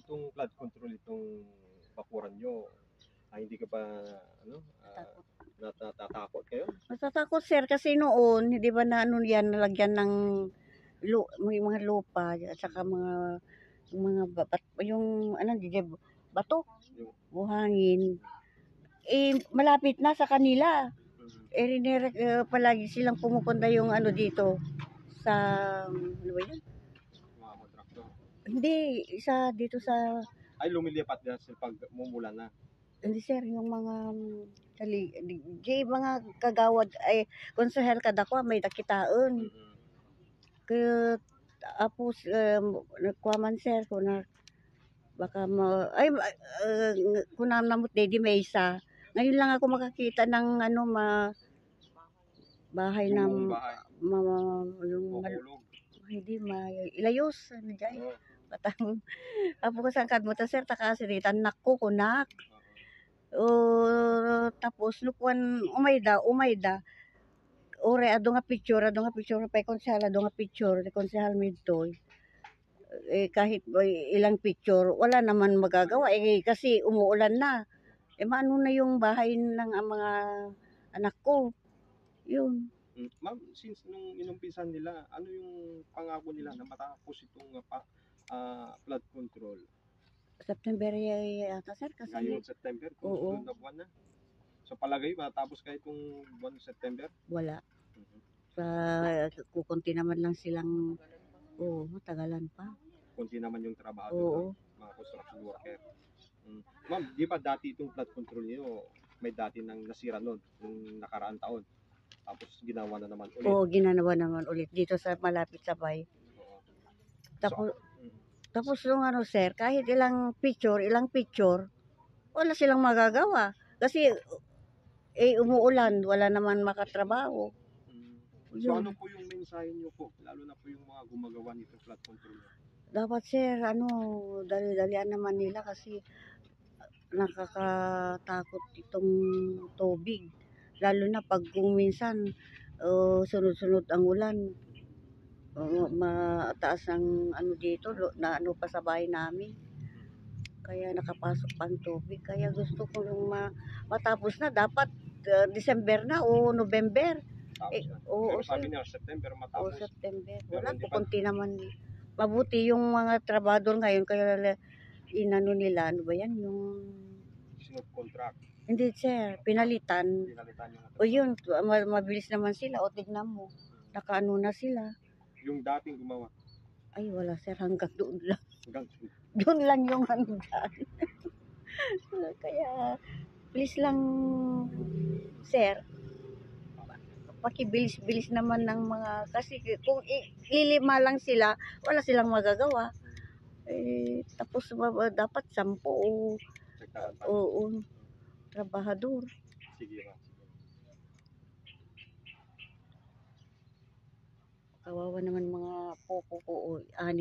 itong flood control itong bakuran nyo, hindi ka ba natatakot kayo? Natatakot sir kasi noon, hindi ba na ano yan, nalagyan ng may mga lupa at saka mga yung ano, bato, buhangin. Malapit na sa kanila. Palagi silang pumupunta yung ano dito sa ano ba yan? Mga kontraktor? Hindi, isa dito sa ay lumilipat na pag mumulan na. Hindi sir, yung mga mga kagawad ay konsehal kadako may dakitaon. Kaya tapos nagkuaman sir ko na baka kung namot dedi may isa. Ngayon lang ako makakita ng ano bahay na yung hindi ilayos ano diyan. Patang apo ko sa kadmota sir takasiritan nakko kunak. Tapos nukuan umayda ore ado nga picture pa konsehal ado nga picture ni konsehal midtoy. Kahit ilang picture wala naman magagawa kasi umuulan na. Maano na yung bahay ng mga anak ko. Yun. Ma'am, since nung inumpisan nila, ano yung pangako nila na matapos itong flood control? September yata sir kasi ngayon September kung sunod na buwan na. So palagay matapos kahit itong buwan ng September? Wala. Kukunti naman lang silang matagalan pa. Kunti naman yung trabaho mga construction worker. Ma'am, di ba dati itong flood control niyo may dati nang nasira noon nung nakaraang taon? Tapos ginawa na naman ulit. Ginawa naman ulit dito sa malapit sa bay. Tapos yung ano sir, kahit ilang picture, wala silang magagawa. Kasi umuulan, wala naman makatrabaho. So ano po yung mensahe niyo po, lalo na po yung mga gumagawa nito flood control? Dapat sir, dali-dalian naman nila kasi nakakatakot itong tubig. Lalo na pag kung minsan sunod-sunod ang ulan. Mataas ang ano dito, na ano pa sa bahay namin. Kaya nakapasok pa ang tubig. Kaya gusto ko yung matapos na. Dapat December na o November. Pero sabi niya, September matapos. September. Wala, kukunti naman. Mabuti yung mga trabador ngayon. Kaya inano nila, ano ba yan? Yung contract. Hindi sir, pinalitan. O yun, mabilis naman sila. O tignan mo, nakaano na sila. Yung dating gumawa? Ay wala sir, hanggang doon lang. Doon lang yung hanggang. Kaya please lang sir, pakibilis-bilis naman ng mga, kasi kung lilima lang sila, wala silang magagawa. Tapos dapat 10 trabahador. Sige ba. Kawawa naman mga po